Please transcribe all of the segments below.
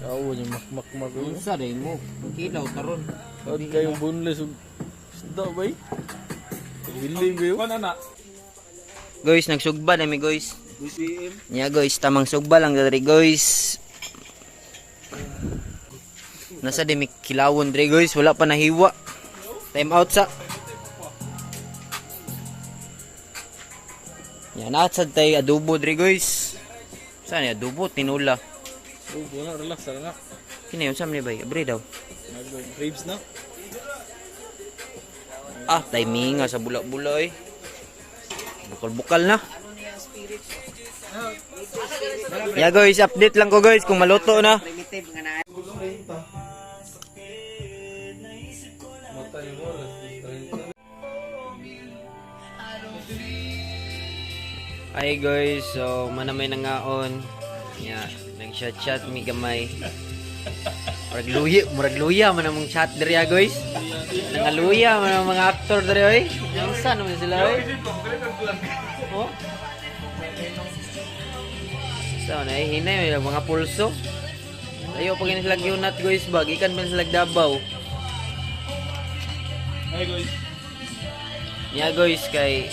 Awo niya makmak mak. Unsa day mo? Kilaw taron. Kaon kayong boneless ug isda bay. Hiling bayo. Kuan ana. Guys, nagsugba na mi, guys. BCM. Nya guys, tamang sugba lang diri, guys. Nasa di mi kilawon diri, guys, wala pa nahiwa. Time out sa. Yan na sad tay adobo diri, guys. Saan ni adobo tinula? Oh, na relax ra na. Kini unsa man ni bay? Abre daw. Ribs na. Ah, timing nga sa bula-bula eh. Bukal-bukal na. Yeah guys, update lang ko guys kung maluto na. Matay mo alas 30. Hi guys, so manamay nangaon. Yeah, nag-chat-chat mi gamay. Murag luya man among chat diri ah, guys. Nangaluya man ang mga actor diri oy. Unsa naman sila oy? Oh. So, nahihinay may mga pulso. Ayo pag ini sila gyunat guys ba, gikan pa sila Davao. Hi guys. Niya guys kay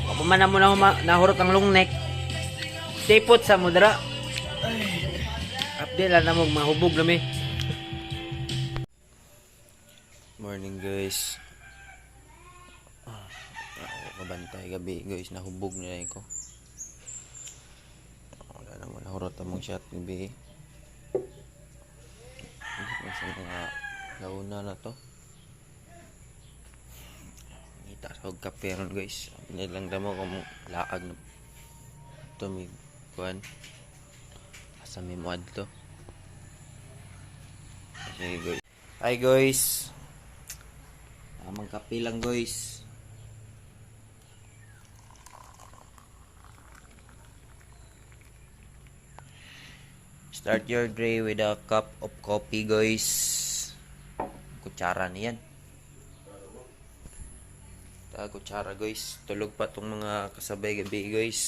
Kapaman na mo na nahurot ang long neck. Stay put sa mudra. Update lang na mo mahubog na mi. Morning guys. Ah, ako kabantay gabi guys, nahubog na lang ko. Wala na mo nahurot among shot gabi. Sa mga launa na to. Ngita sa og kape ron guys. Hindi lang damo kung laag na tumig kuan. Asa may mo adto. Sige guys. Hi guys. Tamang kape lang guys. Start your day with a cup of coffee guys. Kutsara niyan. Ta kutsara guys. Tulog pa tong mga kasabay gabi guys.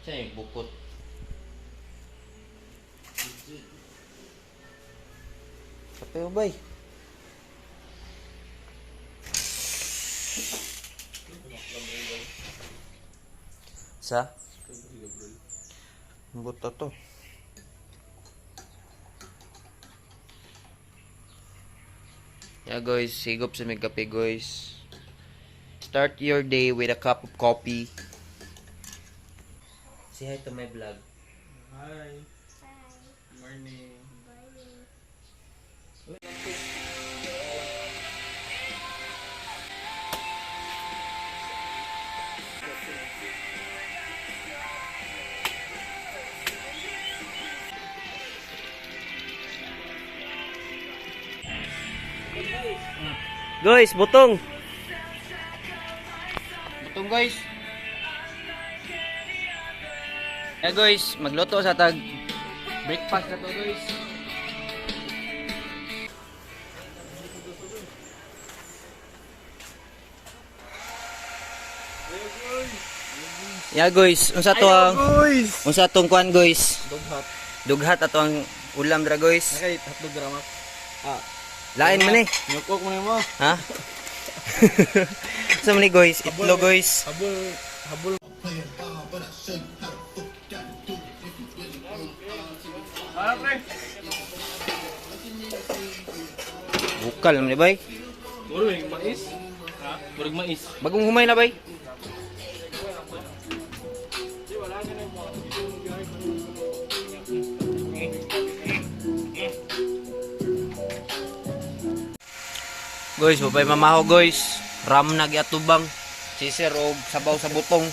Siya yung bukot. Kape mo bay. Sa? Buta to. Yeah guys, sigop sa may kape guys. Start your day with a cup of coffee. Say hi to my vlog. Hi. Morning. Guys, butong. Butong guys. Yeah guys, magluto sa tag breakfast na to guys. Yeah guys, unsa to ang Guys. unsa tong kuan guys? Doghat. Dughat ato ang ulam dra guys. Nakay hotdog ra mak. Ah, lain man eh. Nyukok mo nimo. Ha? Sa man ni guys, itlog guys. Habol habol. Ah, pre. Bukal man ni bay. Murag mais. Ha? Murag mais. Bagong humay na bay. Guys, babay mamaho guys. Ram na giatubang. Sisir o sabaw sa butong.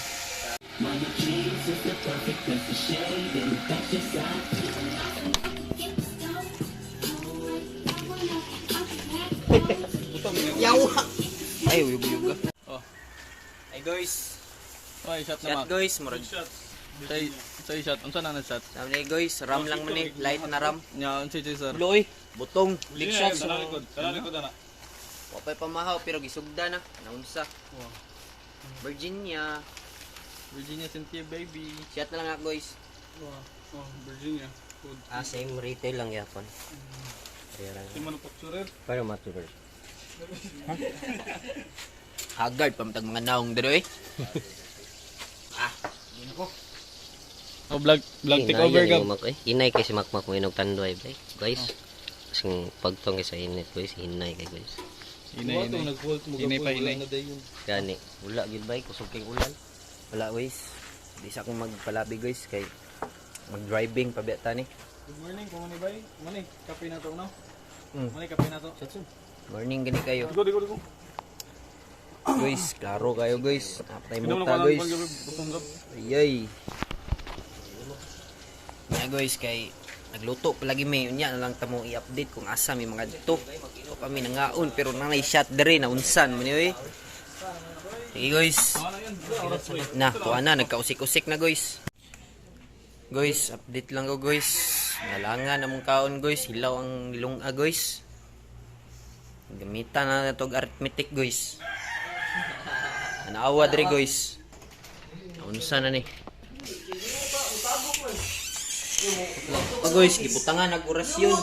Yawa. Ay, uyog-uyog ka. Oh. Ay guys, Oy, shot na shot mak. guys, murag. Say say shot. Unsa na na shot? Sabi ni guys, ram lang man eh, light na ram. Nya unsay sir? Loy, butong, big shots. Sa likod, sa likod ana. Wa pa'y pamahaw pero gisugda na. Naunsa. Wow. Virginia. Virginia Cynthia baby. Shot na lang ako guys. Wow. Oh, Virginia. Good. Ah, same retail lang yapon. Kaya lang. Si manufacturer. Pero mature. Haggard pamatag mga naong dere eh. Ah, yun ako. Oh, vlog vlog take over Hinay gab. mak eh. Hinay kay si Makmak mo inog tanduay bay. Guys. Kasing pagtong kay sa init guys, hinay kay guys. Inay, inay. Nag-volt mo Inay pa, inay. na dayon. Gani, wala gyud bay kusog kay ulan. Wala guys. Di sa akong magpalabi guys kay mag-driving pa ta ni. Good morning, kung ano bay? Mani, kape na to no? Mm. Mani, kape na to. Morning gani kayo. Digo, digo, digo. Guys, klaro kayo guys. Napatay Inom muta lang ko lang guys. pag butong gab. Ayay. Nya guys kay nagluto palagi may unya na lang tamo i-update kung asa may mga dito. So kami nangaon pero nanay shot dere na unsan man oy. Sige guys. Na, kuha na nagkausik-usik na guys. Guys, update lang ko guys. Nalangan among kaon guys, hilaw ang lunga guys. Gamitan na na tog arithmetic guys. Naawa dere guys. Naunsa na ni. Pa guys, gibutangan nag orasyon.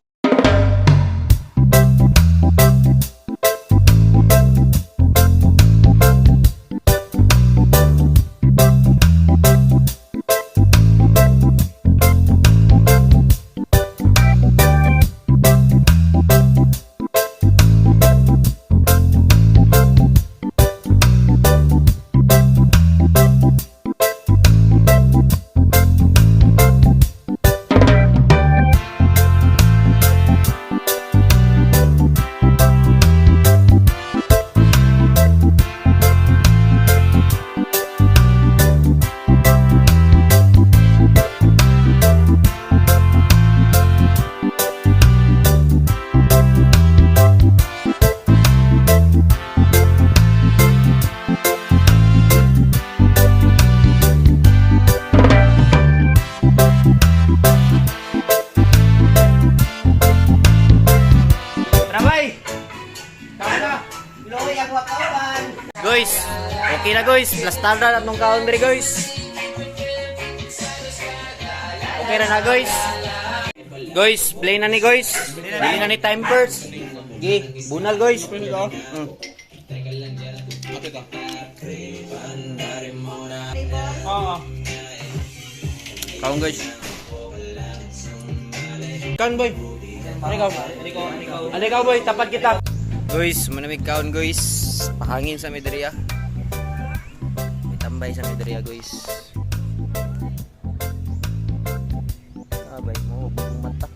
Trabay. Guys, okay na guys. Plastada na tong kaon diri guys. Okay na na guys. Guys, play na ni guys. Dili na ni time first. Gi, bunal guys. Ah, Kaon guys. Kaon boy. Ano ikaw? Ano ikaw boy? Tapat kita. Guys, manamig kaon guys. Pahangin sa Medria. May tambay sa Medria guys. Abay mo, bagong mata.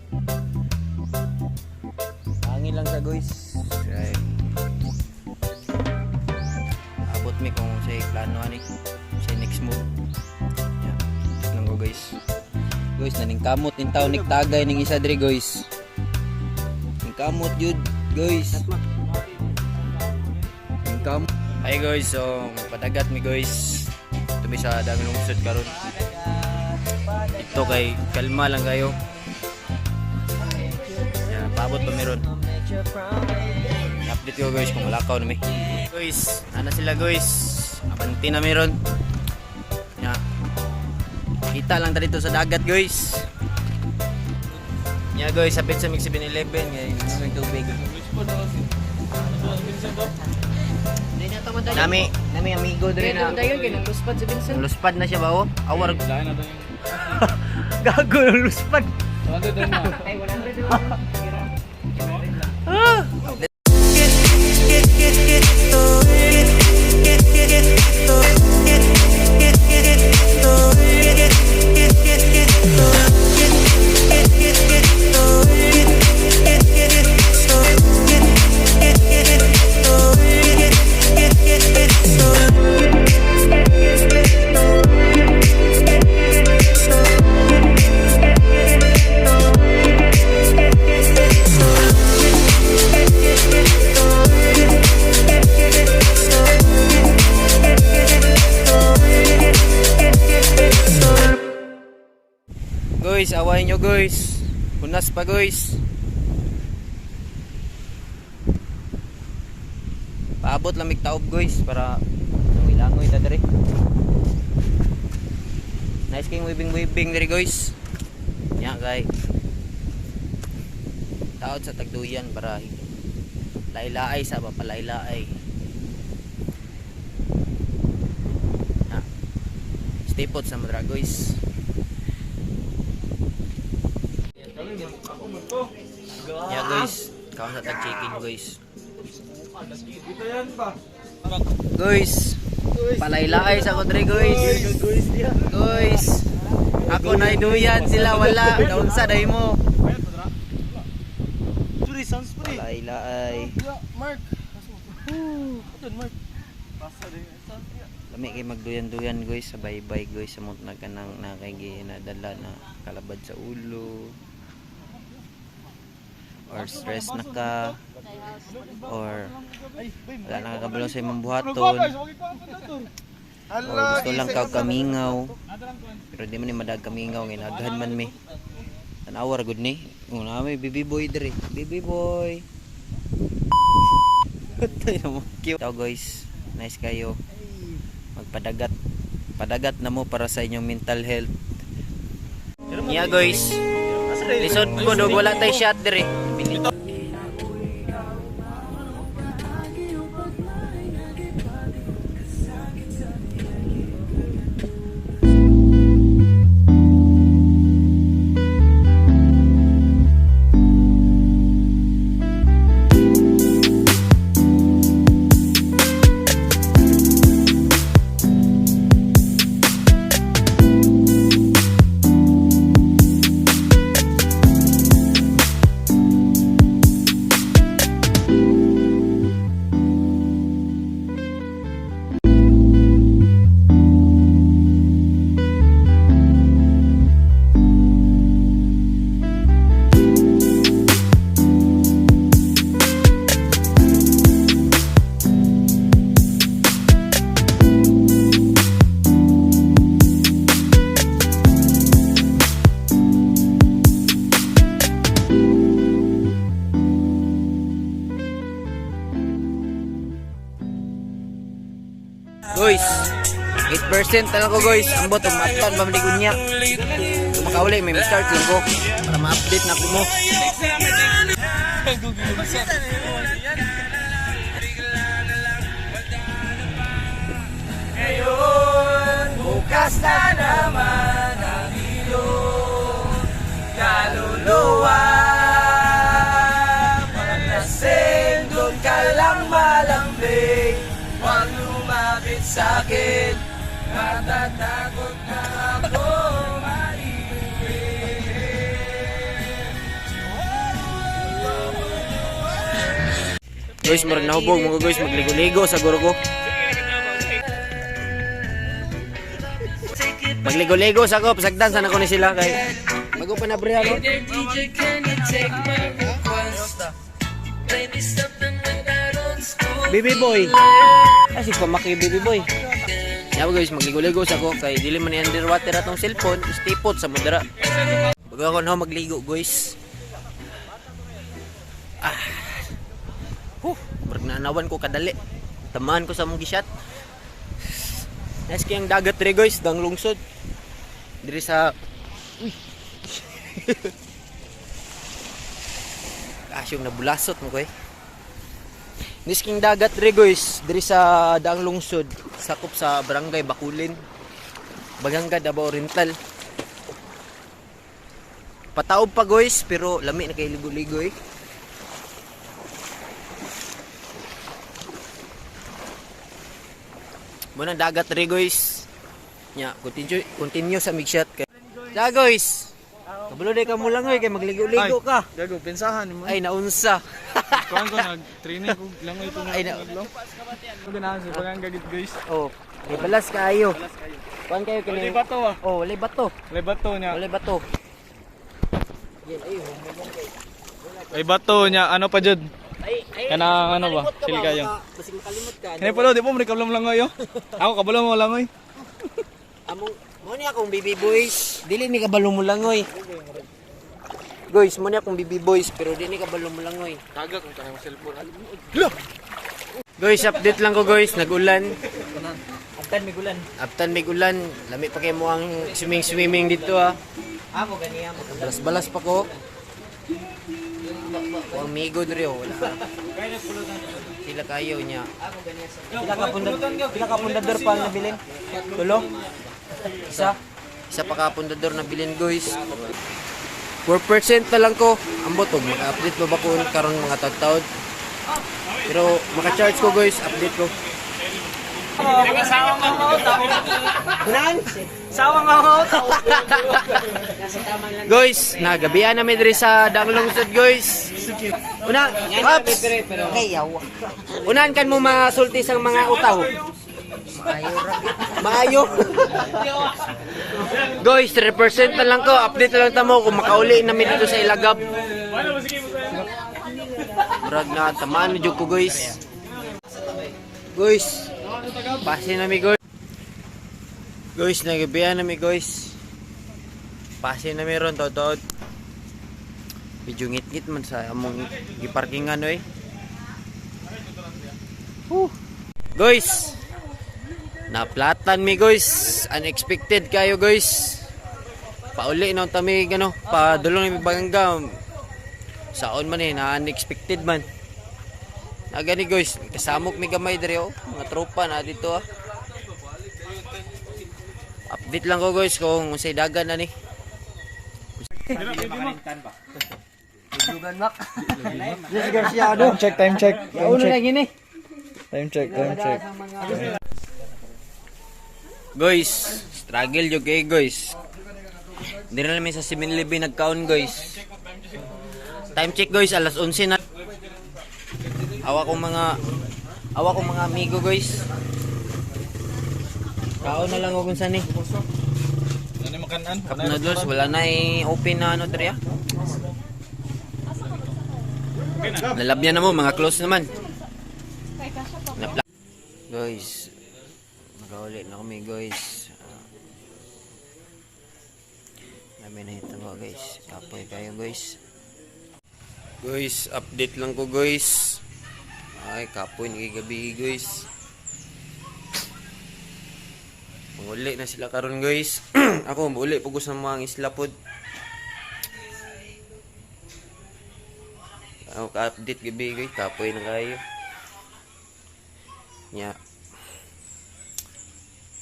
Hangin lang sa guys. Ay. Abot mi kung sa plano ani sa next move. Yeah. Lang ko guys. Guys, naning kamot ning taon nagtagay ning isa diri guys. Ning kamot jud guys. Ning kamot. Hi guys, so padagat mi guys. Tumi sa dami lungsod karon. Ito kay kalma lang kayo. Yan, paabot pa meron. Update ko guys kung lakaw na mi. Guys, ana sila guys. Abanti na meron. Yan. Kita lang ta dito sa dagat guys. Ya guys, sapit sa mig 7-Eleven guys. May tubig. Nami, nami amigo diri na. Dayon kay nagluspad si Vincent. Luspad na siya ba oh? Awar Lain na to yung gago luspad. 100 na. Ay 100. Guys, away nyo guys. Hunas pa guys. Abot lamig taob guys para langoy ta diri. Nice king wibing-wibing diri guys. Nya kay taod sa tagduyan para lailaay sa ba palailaay. Na. Stay put sa madra guys. Yeah guys, kaon sa tag chicken guys. Guys, palailaay sa ko diri guys. Guys, ako na iduyan sila wala. Naunsa day mo. Sorry, sounds pre. Palailaay. Mark. Mark. Pasa din. Lami kay magduyan-duyan guys sa baybay guys sa mount na kanang nakay nadala na kalabad sa ulo or stress na ka or wala na kakabalo sa imong buhaton or gusto lang ka kamingaw pero di man ni madag kamingaw ngay naghan man mi tan-awar gud ni una may baby boy diri, baby boy. Patay na mo cute. Tao guys, nice kayo magpadagat, padagat na mo para sa inyong mental health. Yeah guys, lisod ko dog wala tay shot diri. Guys, 8% na lang ko guys. Ambot, umatan ba maligon niya. Kung makauli, may start lang ko para ma-update na ko mo. Bukas na naman ang iyong kaluluwa. Paglasing, doon ka lang malambing. Huwag lumapit sa'kin, matatakot na ako maibig. Guys, murag nahubog mga guys, magligo-ligo sa guro ko. Magligo-ligo sa ko, pasagdan sana ko ni sila kay bago pa na bre ano. Baby boy. Ay si pamaki baby boy. Yawa guys, magligo-ligo sa ko kay dili man ni underwater atong cellphone, stay put sa mudara. Bago ako na magligo guys. Huh, murag naanawan ko kadali. Tamaan ko sa mong gishat. Nice kayang dagat re guys, dang lungsod. Diri sa Uy. Asyong nabulasot mo ko eh. Nice kayang dagat re guys, diri sa daang lungsod, sakop sa barangay Bakulin. Baganga, Davao Oriental. Pataob pa guys, pero lami na kay ligo-ligo eh. Muna dagat re guys. Nya, continue continue sa mig shot kay. Da guys. Kabalo day ka mo lang oy kay magligo-ligo ka. Gago, pensahan mo. Ay naunsa. Kuan ko nag-training ko lang ito na. Ay na. Ganahan sa Baganga gid guys. Oh, may balas kaayo. Kuan kayo kini. Walay bato ah. Oh, walay bato. Walay bato niya. Walay bato. Yan ay Ay bato niya, ano pa jud? Ay, ay. Kanang ano ba? makalimot ka Sili kayo. Basig makalimot ka. Kani pala di po mo kablam langoy oh. Ako kabalo mo langoy. Among mo ni akong baby boys. Dili ni kabalo mo langoy. Guys, mo ni akong baby boys pero di ni kabalo mo langoy. Taga kung kanang cellphone. Guys, update lang ko, guys, nag-ulan. Abtan may gulan. Aptan may ulan, lami pa kay mo ang swimming swimming dito ah. Ako ganiya mo. Balas-balas pa ko. Ang migo diri oh, wala. Sila kayo niya. Pila ka pundador pa ang nabilin? Tulo? Isa? Isa pa ka pundador na bilin, guys. 4% na lang ko. Ambot og maka-update ba ba ko karon mga tagtaod. Pero maka-charge ko, guys, update ko. Sawang ako. Guys, nagabian na mi diri sa Daang Lungsod, guys. Una, Paps. Unahan kan mo masulti sang mga utaw. Maayo. Guys, 3% na lang ko. Update na lang tamo kung makauli na mi dito sa Ilagab. Murag na tamaan na jud ko, guys. Guys, pase na mi, guys. Guys, nagabian na mi, guys. Pase na meron totoo. Medyo ngit-ngit man sa among giparkingan oy. Whew. Guys, naplatan mi, guys. Unexpected kayo, guys. Pauli na unta mi gano, padulong mi Baganga. Saon man eh, na unexpected man. Na gani, guys, kasamok mi gamay diri oh, mga tropa na dito ah. Update lang ko, guys, kung unsay dagan na ni. Time check, time check. Time check. Time check, time check. Guys, struggle yung kay, guys. Hindi na namin sa 7-Eleven nagkaon, guys. Time check, guys, alas 11 na. Awa kong mga amigo, guys. Kaon na lang ako kung saan eh. Ano yung makanan? Cup noodles, wala na eh, open na ano dre ah. Nalabyan na mo, mga close naman. Guys, nakauli na kami, guys. Namin na ito guys. Kapoy kayo, guys. Guys, update lang ko, guys. Ay, kapoy ni gabi, guys. Muli na sila karon, guys. Ako muli pugos ng mga isla pod. Ako ka-update gabi, guys, kapoy na kayo. Nya.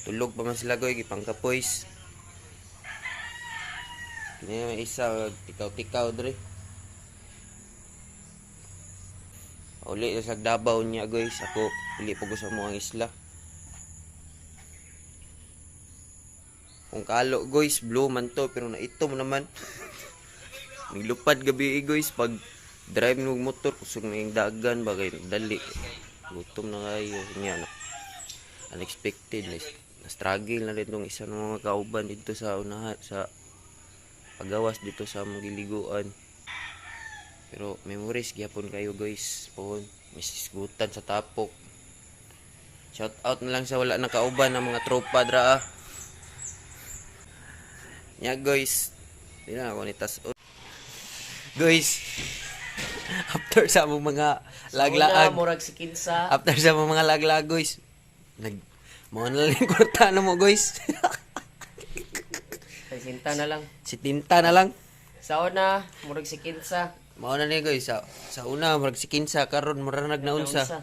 Tulog pa man sila, guys, gipangkapoys. Kini may isa tikaw-tikaw dre. Uli na sa Davao niya, guys. Ako uli pugos sa mga isla. Kung kalo, guys, blue man to pero naitom naman. Naglupad gabi eh, guys, pag drive ng motor kusog na yung dagan bagay dali. Gutom na kayo niya na. Unexpected na, na struggle na rin tong isa ng mga kauban dito sa unahan sa pagawas dito sa among giliguan. Pero memories gyapon kayo, guys. Pohon, misisgutan sa tapok. Shout out na lang sa wala na kauban ng mga tropa dra ah. Nya, guys, di na ako ni tas. Guys, after sa among mga laglaag, Murag si Kinsa. After sa among mga laglaag, guys, nag mo na lang yung kwarta na mo, guys. Sinta na lang. Si Tinta na lang. Sa una, murag si Kinsa. Mao na ni, guys, sa una murag si Kinsa, karon murag nagnaunsa. Unsa.